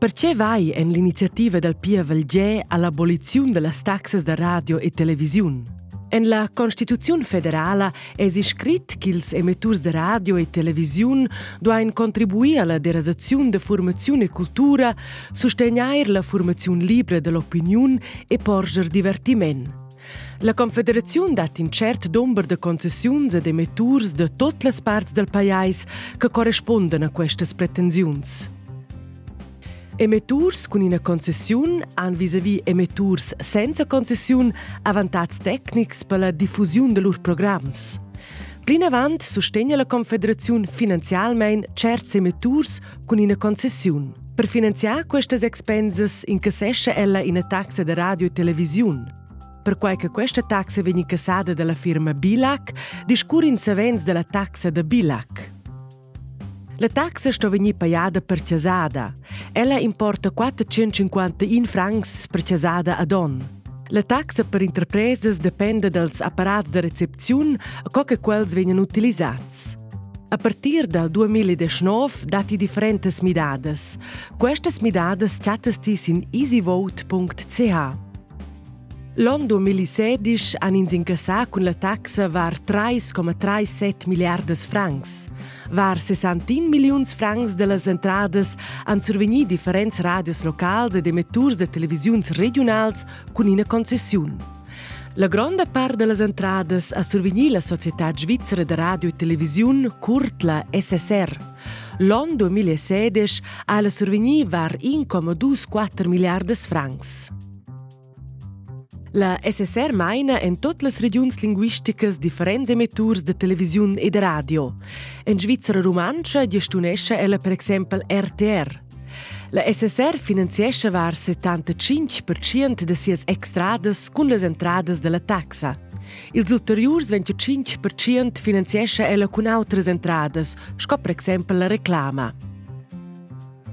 Perche vai en l'iniziativa dal pievel Gea all'aboliziun da las taxas da radio e televisiun? En la Constituziun federala èsi scrit ch'ils emetturs da radio e televisiun duain contribuir a la derasaziun da furmaziun e cultura, sustegnair la furmaziun libra da l'opiniun e porscher divertiment. La Confederaziun dat in cert dumber da concessiuns ed emetturs da tut las parts dal pajais che correspundan a questas pretensiuns. Emetturs cun ina concessiun han vis-a-vis emetturs senza concessiun avantatgs tecnics per la diffusiun da lur programs. Plinavant sustegna la Confederaziun finanzialmain tscherts emetturs cun ina concessiun. Per finanziar questas expensas incassescha ella ina taxa da radio e televisiun. Perquai che questa taxa vegn incassada dalla firma Bilac, discurrin savens dalla taxa da Bilac. La taxa sto vegnir pajada per chasada. Ella importa 451 francs per chasada ad onn. La taxa per interpresas dependa dals apparats da recepziun e co che quels vegnan utilisads. A partir dal 2019 datti differentas midadas. Questas midadas chattas ti sin easyvote.ch. L'onn 2016 han ins incassà cun la taxa var 3,37 milliardas francs. Var 61 milliuns francs da las entradas han survegnì differents radios locals ed emetturs da televisiuns regiunals cun ina concessiun. La gronda part da las entradas ha survegnì la Societad svizra da radio e televisiun, curt la SSR. L'onn 2016 ha ella survegnì var 1,24 milliardas francs. La SSR maina en tut las regiuns linguisticas differents emetturs da televisiun e da radio. En Svizra rumantscha gestunescha ella per exempel RTR. La SSR finanziescha var 75% da sias extradas cun las entradas da la taxa. Ils ulteriurs 25% finanziescha ella cun autras entradas, sco per exempel la reclama.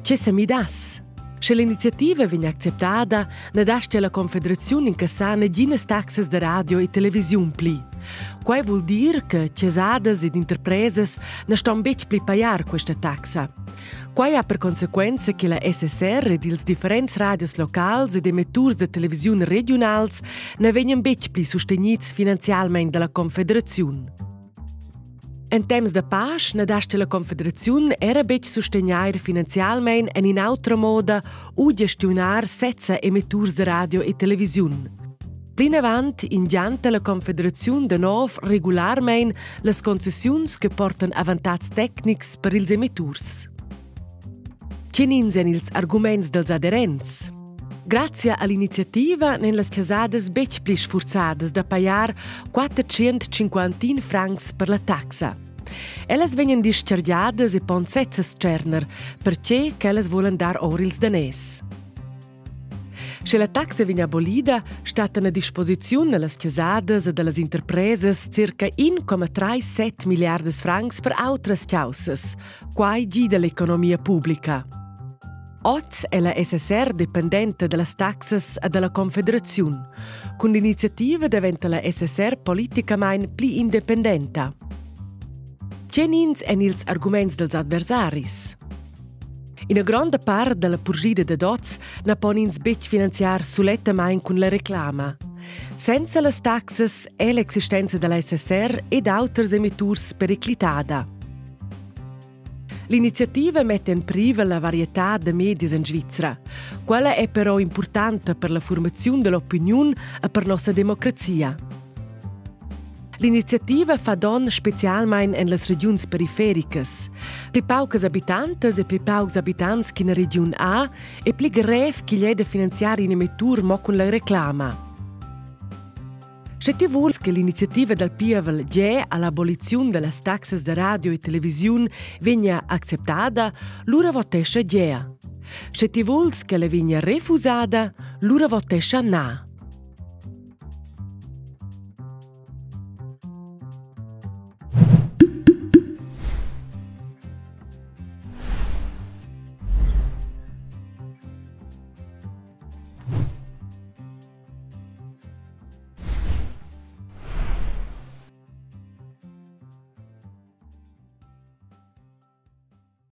Tge sa midass? Sche l'iniziativa vegn acceptada, na dastga la Confederaziun incassar naginas taxas da radio e televisiun pli. Quai vul dir che chasadas ed interpresas na ston betg pli pajar questa taxa. Quai ha per consequenza che la SSR ed ils differents radios locals ed emetturs da televisiun regiunals na vegnan betg pli sustegnids finanzialmain da la Confederaziun. En temps da pasch na dastga la Confederaziun era betg sustegnair finanzialmain en in'autra moda u gestiunar sezza emetturs da radio e televisiun. Plinavant ingianta la Confederaziun da nov regularmain las concessiuns che portan avantatgs tecnics per ils emetturs. Tgenins èn ils arguments dals aderents? Grazia all'iniziativa n'èn las chasadas betg pli sfurzadas da pajar 451 francs per la taxa. Ellas vegnan dischargiadas e pon sezzas tscherner, pertge ch'ellas vulan dar or ils daners. Sche la taxa vegn abolida, stattan a disposiziun a las chasadas ed a las interpresas circa 1,37 milliardas francs per autras chaussas. Quai gida l'economia publica. Oz è la SSR dependenta da las taxas e da la Confederaziun. Cun l'iniziativa daventa la SSR politicamain pli independenta. Tgenins èn ils arguments dals adversaris? Ina gronda part da la purschida dad oz na pon ins betg finanziar sulettamain cun la reclama. Senza las taxas è l'existenza da la SSR ed auters emitturs periclitada. L'iniziativa metta en privel la varietad da medias en Svizra. Quella è però impurtanta per la furmaziun da l'opiniun e per nossa democrazia. L'iniziativa fa donn spezialmain en las regiuns perifericas. Pli paucas abitantas e pli paucs abitants ch'ina regiun ha, e pli grev ch'igl è da finanziar in emettur mo cun la reclama. Sche ti vuls che l'iniziativa dal pievel Gea all'aboliziun da las taxas da radio e televisiun vegnia acceptada, lura votescha Gea. Sche ti vuls ch'ella vegnia refusada, lura votescha na.